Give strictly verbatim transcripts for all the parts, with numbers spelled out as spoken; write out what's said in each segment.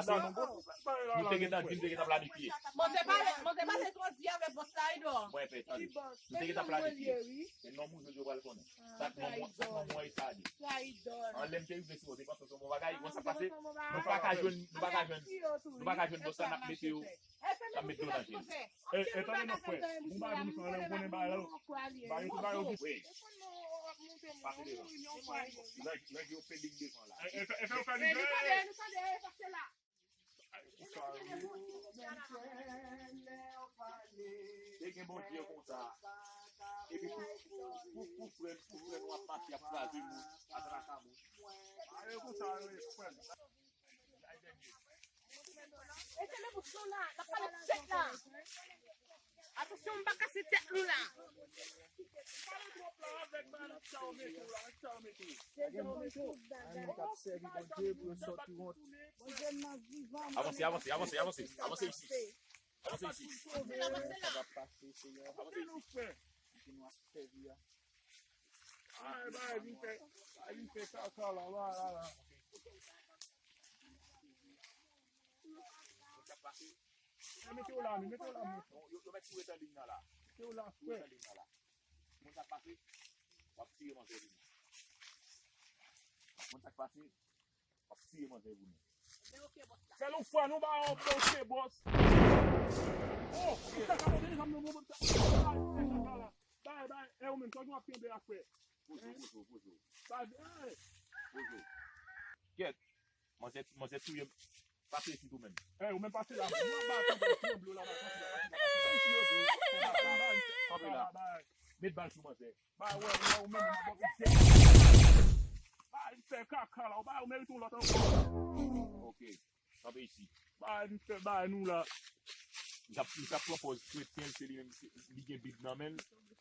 pase. Nou te gentan di, nou te gentan planifye. Mwen te pale, mwen te pale twò di avèk bòs la, Idò. Mwen fè, tande. Nou te gentan planifye. Se nonm ou jodi yo pral konnen. Sa k nonm, sa k nonm mwen e sa li. Anlè m te rive sou yo, te panse se yon bon bagay. Wè sa k pase. Nou pa ka jwenn, nou pa ka jwenn, nou pa ka jwenn bòs la, n ap mete yo, n ap mete yo nan je l. E, e, tande non, frè. Ou pa di nou sa, lè ou konnen bagay la, ou pa di nou bagay yo. Wi. Pase devan. Nèg, nèg yo pede devan la. E, e, fè, e, fè yo fè li jwe. Te gen Bondye konsa. Epi pou, pou, pou, pou frè, pou frè nou ap mache ap kraze moun, ap traka moun. Ale konsa, wi, frè. Ese le bouch nou la, n ap pale tèt la. Atansyon, m pa kase tèt nou la. Amen k ap sèvi Bondye pou yo sòti wont. Avanse, avanse, avanse, avanse, avanse isi. Avanse isi. Avanse isi. Ki nou ap sèvi a. Ay, bay, vin fè, bay, vin fè kaka la, la, la, la. Sa k pase? Mete w la, men, mete w la, men. Yo, yo mèt tou ret an liy nan la. Mete w la, frè. Ret an liy nan la. Moun sa k pase, w ap tire manzè vini. Moun sa k pase, w ap tire manzè vini. Sèl yon fwa nou ba yon bon se bòs. Oh, sa ka monte deja, m nan bon. Bay, bay, e ou menm, sa w ap kenbe a, frè? Poze w, poze w, poze w. Bay, e. Poze w. Kèt. Manzè, manzè touye m. Pase isit ou menm. E, ou menm pase la. Mwen ba tonbe, tonbe la, ba tonbe la. Kanpe la. Met bal sou manzè. Ba, wè, wè, ou menm, ou menm, ou menm. Ba, li fè kaka la, ou ba, ou merite yon lòt ankò. Ok. Kanpe isit. Ba, li fè ba nou la. Li t ap, li t ap pran pòz kretyen, se li menm, se, li gen Bib nan men l.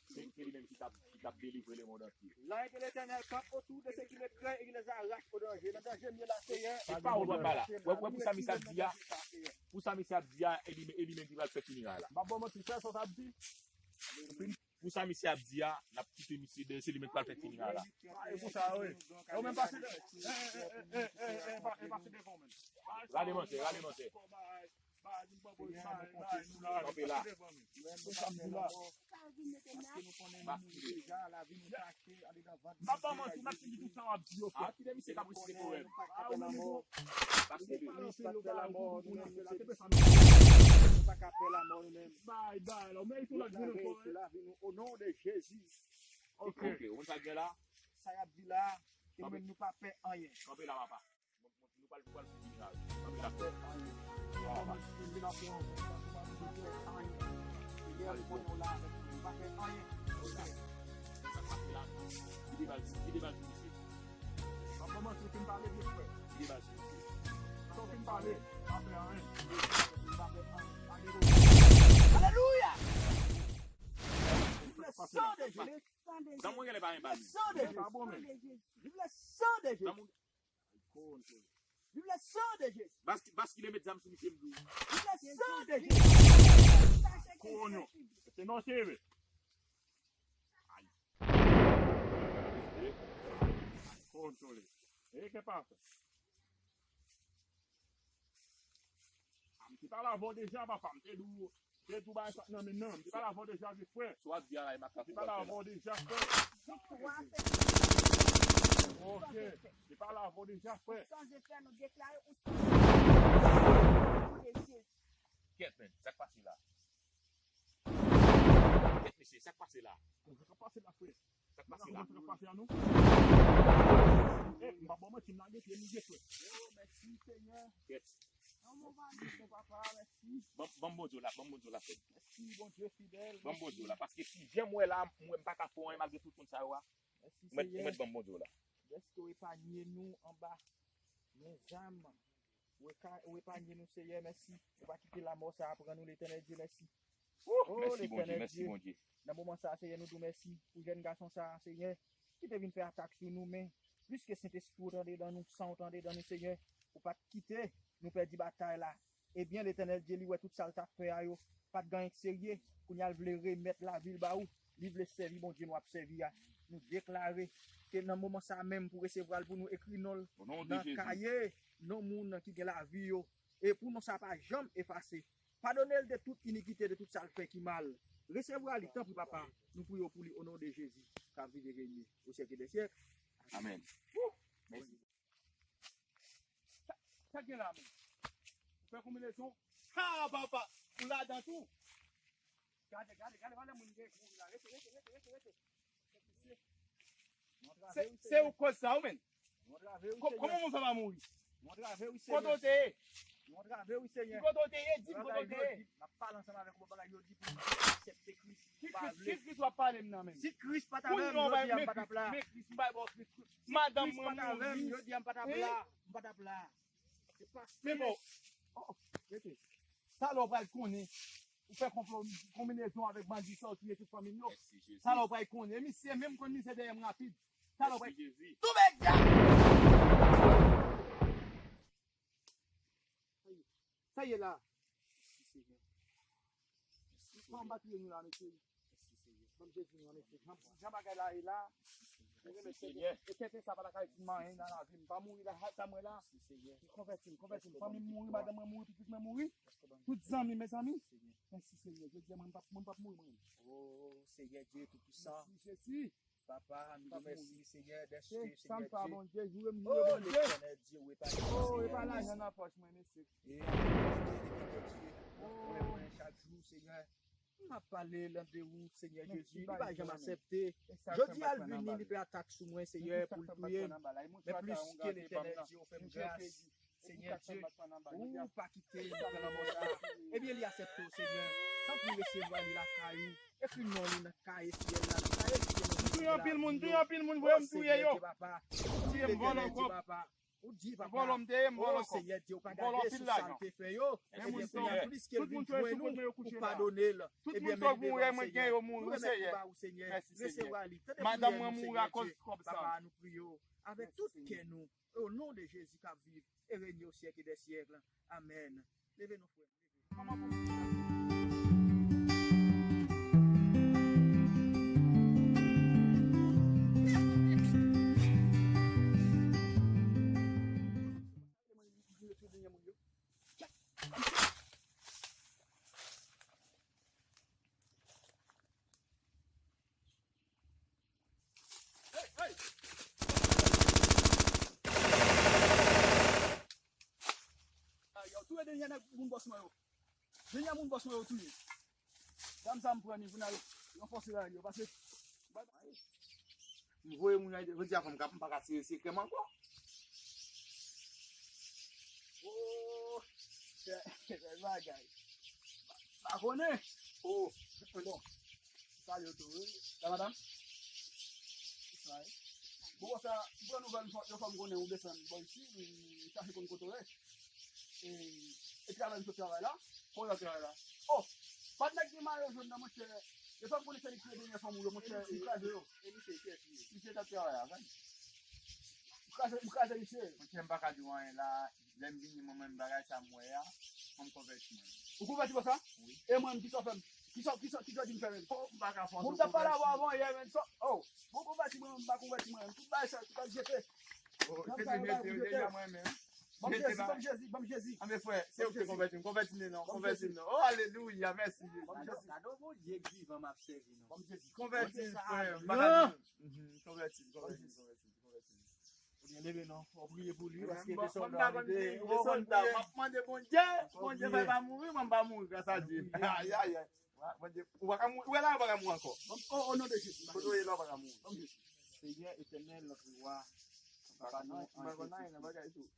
Se, se li menm ki t ap, ki t ap delivre lemonn antye. L'ange de l'Éternel campe autour de ceux qui le craignent et il les arrache au danger. Nan danje m ye la, Seyè. E pawòl w ap bay la. Wè, wè pou sa misye ap di a. Pou sa misye ap di a, e li, e li menm ki pral fè fineray la. M ap ba w manti, sèl sa w t ap di. Pou sa misye ap di a, n ap kite misye dèyè, se li menm k pral fè fineray la. E pou sa, wi. E ou menm pase dèyè. E, e, e, pase devan ou menm. Rale manzè, rale manzè. Kanpe la. Baskile. M ap ba w manti, m ap di tout sa w ap di yo, frè. A, kite misye k ap resite powèm. Baskile. Bay, bay, la, ou merite yon lòt grenn ankò, wi. Ok. Ok, ou konn sa k gen la? Sa y ap di la, ke nou menm nou pa pè anyen. Kanpe la, papa. Nou pral, nou pral fè fineray. Kanpe la. Papa. Kite bal, kite bal sou misye. Kòman si w fin pale, vye frè? Kite bal sou misye. Sa w fin pale, pa fè anyen. Alelouya! Vive le sang de Jésus. Vive le sang de Jésus. Vive le sang de Jésus. Vive le sang de Jésus. Bas-, baskile, met zam sou misye, m di w. Vive le sang de Jésus. Konyo. Se non, se vre. Ay. Kontwole. E ke pa fè. A, m te pale avè w deja, papa. M te di w, m te di w bagay sa nan men nan. M te pale avè w deja, vye frè. Swa di a la, e makak. M te pale avè w deja, frè. Ok. Li pale avè w deja, frè. Ou san zefè, nou deklare ou san zefè. Kèt, men, sa k pase la? Kèt, mesye, sa k pase la? Sa k pase la, frè? Sa k pase la? Sa k pase la, non? Eh, m pa ba w manti, m lage pye m, m je, frè. Oh, mèsi, Senyè. Kèt. Nan moman li, bon papa, mèsi. Ban, ban m Bondye w la, ban m Bondye w la, frè. Mèsi, Bondye fidèl, mèsi. Ban m Bondye w la, paske si jan m wè la, m wè m pa ka fè anyen malgre tout moun sa yo a. Mèsi, Senyè. Ou mèt, ou mèt ban m Bondye w la. Dèske w epanye nou anba men zam. Ou epa-, ou epanye nou, Senyè, mèsi. Ou pa kite lanmò sa a pran nou, Letènèl Dye, mèsi. Oh, mèsi, Bondye, mèsi, Bondye. Nan moman sa a, Senyè, nou di w mèsi pou jèn gason sa a, Senyè, ki te vin fè atak sou nou, men pliske Sentespri w t andedan nou, san w t andedan nou, Senyè, ou pa t kite nou pèdi batay la. Ebyen, Letènèl Dye, li wè tout sa l t ap fè a yo pa t gen anyen k serye. Kounye a, l vle remèt lavi l ba ou. Li vle sèvi Bondye nou ap sèvi a. Nou deklare ke nan moman sa a menm, pou resevwa l, pou nou ekri non l nan kaye non moun ki gen lavi yo. E pou non sa a pa janm efase. Padone l de tout inikite, de tout sa l fè ki mal. Resevwa li, tanpri, papa. Nou priye w pou li, o non de Jezi, k ap viv e renye o syèk e dè syèk. Amèn. Wou! Mèsi. Sa, sa gen la, men? Ou fè konbinezon? Ha, papa! Ou ladan tou? Gade, gade, gade, gade moun gen kouri la. Rete, rete, rete, rete, rete. Se, se ou koz sa, ou menm. Kòman moun sa va mouri? Kote w te ye? Ki kote w te ye? Di m kote w te ye. N ap pale ansanm avèk ou, bagay yo di pou nou aksepte Kris. Ki Kris, ki Kris w ap pale m nan menm? Si Kris pa t avè m, jodi a m pa t ap la. Men Kris, men Kris, m bay bò Kris. Madanm mwen mouri. Jodi a m pa t ap la. M pa t ap la. Se paske... Men bon. Oh, rete. Talè w pral konnen. Ou fè konplo, konbinezon avèk bandi sa, ou touye tout fanmi m yo. Talè w pral konnen. Misye menm konn mizè dèyè m rapid. Talè w pral... Touve dyab! Sa ye la. Kòman m pa touye nou la, mesye? Ban m Jezi nou an, mesye. Jan, jan bagay la ye la, mwen renmen Senyè. E tenten sa pa ta ka di m anyen nan lavi m. Pa mouri la, sa mwen la. M konvèti m, konvèti m. Fanmi m mouri, madanm mwen mouri, pitit mwen mouri. Tout zanmi, mezanmi. Mèsi Senyè. Jodi a mwen p ap, mwen p ap mouri mwen. Oh, Senyè Dye Toupisan. Mèsi Jezi. Papa, nou di w mèsi, Senyè, dèske, Senyè Dye. Oh, Letènèl Dye, ou epanye mwen, Senyè. Oh, e pa lajan nan pòch mwen, mesye. E Letènèl Dye, ou fè mwen chak jou, Senyè. M ap pale l de ou, Senyè Jezi. Li pa janm aksepte. Jodi a l vini, li fè atak sou mwen, Senyè, pou l touye m. Men pliske Letènèl Dye, ou fè m gras. Senyè Dye, ou pa kite m pran lanmò sa a. Ebyen, li aksepte w, Senyè. Tanpri resevwa li lakay ou. Ekri non li nan kaye syèl la, nan kaye syèl la. M touye anpil moun, m touye anpil moun, voye m touye yo. Touye m, vòlò kòb. Ou di, papa. Vòlò m te ye, m vòlò kòb. Senyè Dye, ou pa gade sou sa l te fè yo. Ebyen, kounye a, pliske l vin jwenn ou, ou padone l. Ebyen, men li devan w, Senyè. Nou remèt li ba ou, Senyè. Resevwa li. Tande priyè nou, Senyè Dye. Papa, nou priye w avèk tout kè nou. O non de Jezi k ap viv e renye o syèk e dè syèk. Amèn. Leve non, frè m, leve. Kòman pou... Hey, hey! Ay, yo touye dènyè nèg moun bòs mwen yo. Dènyè moun bòs mwen yo touye. Dam sa m pran li pou n al ranfòse rèl yo, pase. M voye moun yo, jodi a fò m ka, m pa ka tire sekrè m ankò. Oh, bèl bagay. Pa konnen. Oh, bon. Salye w tou, wi. La madam? Wi. Bon, konsa, m pran nouvèl, yo fè m konnen ou desann bò isi, m chache konn kote w ye. E, epi avè m sot travay la, kòman w travay la? Oh, pa t nèg gen mayo jòn nan, monchè. Yo fè m konnen se li ki touye dènyè fanm ou yo, monchè, m kraze yo. E misye, kiyès li ye? Misye t ap travay avè m. M kraze, m kraze misye. Monchè, m pa ka di w anyen la. Lè m vini, mwen menm, bagay sa m wè a, fò m konvèti mwen. Ou konvèti konsa? Wi. E mwen menm, kisa w fè m? Kisa, kisa, kisa w di m fè menm? Oh, m pa ka fòse w konvèti. Bon, m t ap pale avè w avan yè, menm sa. Oh, bon, konvèti mwen menm, m pa konvèti mwen menm. Tout bagay sa, tout bagay jete. Oh, se te jete, deja mwen menm. Ban m Jezi, ban m Jezi, ban m Jezi. Anben frè, se ou ki te konvèti m, konvèti m non, konvèti m non. Oh, alelouya, mèsi Jezi. Gade yon Bondye k vivan m ap sèvi non. Ban m Jezi. Konvèti m, frè, m pa ka di. Konvèti m, konvèti m, konvèti m, konvèti m, konvèti m. Byen leve non, fò w priye pou li, paske te sòlda w li te. Ou konprann, priye. M ap mande Bondye, Bondye fè pa mouri, mwen m pa mouri gras a Dye. Ayayay. Bondye, ou pa ka mouri, ou wè la, ou pa ka mouri ankò. O non de Jezi. Kote w ye la, ou pa ka mouri. Senyè Etènèl, nòt wa, Papa nou an Jezi Kris.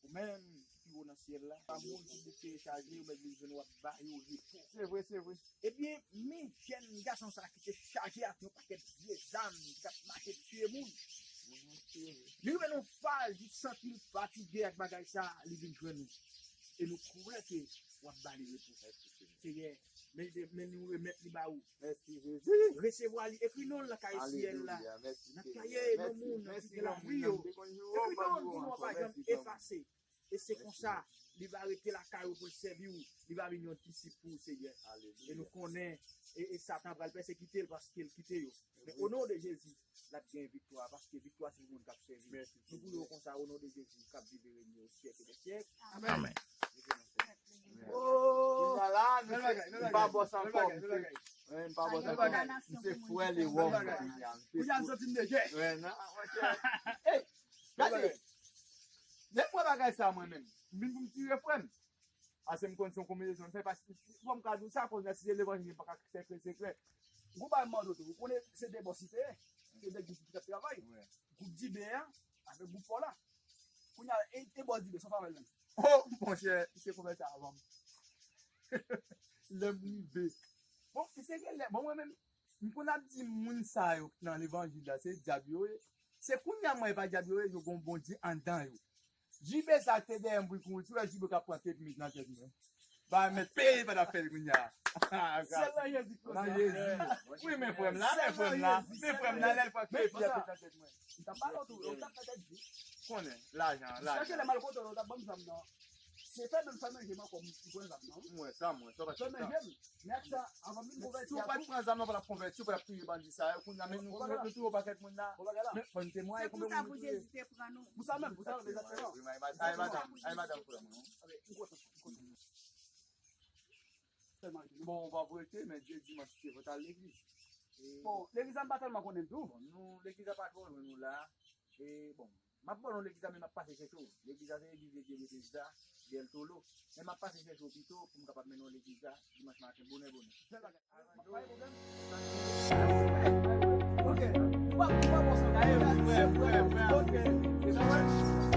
Ou menm ki wo nan syèl la, pa moun ki bouke chaje, ou mèt vin jwenn w ap ba yo repo. Se vre, se vre. Ebyen, men jèn gason sa ki te chaje ak yon pakèt vye zam, ki t ap mache tiye moun. Li rive nan yon faz, li santi l fatige ak bagay sa, li vin jwenn ou. E nou kwè ke w ap ba li repo. Senyè, men, men nou remèt li ba ou. Resevwa li, ekri non l nan kaye syèl la. Nan kaye non moun ki gen lavi yo. Ekri non l pou nou pa janm efase. E se konsa, li va rete lakay ou pou l sèvi w. Li va vin yon disip pou ou, Senyè. E nou konnen, e, e Satan pral pèsekite l paske l kite yo. Men o non de Jezi, l ap gen viktwa, paske viktwa se pou moun k ap sèvi. Nou priye w konsa, o non de Jezi, k ap viv e renye o syèk e dè syèk. Amèn. Amèn. Oh! Kounye a la, nou se, m pa bòs ankò, m se, m pa bòs ankò, m se frè Lewòm kounye a, m se frè. Kounye a, m santi m lejè. Wè, non, monchè. Ey, gade, lè m wè bagay sa mwen menm, m vin pou m tire frè m. Paske m konn se yon konbinezon m fè, paske, bon, m ka di w sa, kounye a, si se levanjil, m pa ka sekrè, sekrè. Ou pa mande tou, ou konnen se de bòs li te ye, se de gwoup ki t ap travay. Gwoup Diben an, avèk gwoup fò la. Kounye a, e, e bòs Diben, sa w fè avè l menm? Oh, monchè, misye konvèti avan m. Lè m rive. Bon, misye gen lè, bon, mwen menm, m konn ap di moun sa yo nan levanjil la, se dyab yo ye. Se kounye a m wè e pa dyab yo ye, yo gen yon Bondye anndan yo. Jibe sa te dèyè m pou l kouri, si w wè Jibe k ap pran tèt mit nan tèt mwen. Ba mèt peye pa t ap fè l kounye a. Se nan Jezi k koze. Nan Jezi. Wi, men frè m la, men frè m la, men frè m la, lè l pran tèt mit nan tèt mwen. M t ap pale w tou, w t ap fè tèt di. Konnen, lajan, lajan. Chèche lè m al kote w, w t ap ban m zam nan. Se fè menm fè menm jem ankò, m pran zam nan. M wè sa, m wè sa, pa chita. Fè menm jem. Nèg sa, avan m vin konvèti a tou. Si w pa t pran zam nan, w pa t ap konvèti, w pa t ap touye bandi sa yo. Kounye a, men nou, nou touye yon pakèt moun la. Men fò n temwaye konbyen moun nou touye. Se pou sa pou Jezi te pran nou. Pou sa menm, pou sa menm, egzakteman. Ay, madanm, ay, madanm, frè mwen. Ok, m kontan, m kontan. Bon, w pa pou rete, men Dye dimanch, se fò t al legliz. Bon, legliz la, m pa tèlman konnen l tou. Bon, nou, legliz la pa twò lwen nou la. E, bon, m ap ba w non legliz la, men m ap pase chèche w. Legliz la se legliz Vye Vye Legliz la, Dèl Tolo. Men m ap pase chèche w pito pou m kapab mennen w legliz la dimanch maten, bonè, bonè. Fè bagay. Pa gen pwoblèm. Ok. Ou pa, ou pa bon sou la. Frè, frè, frè. Ok. Se sa, wè.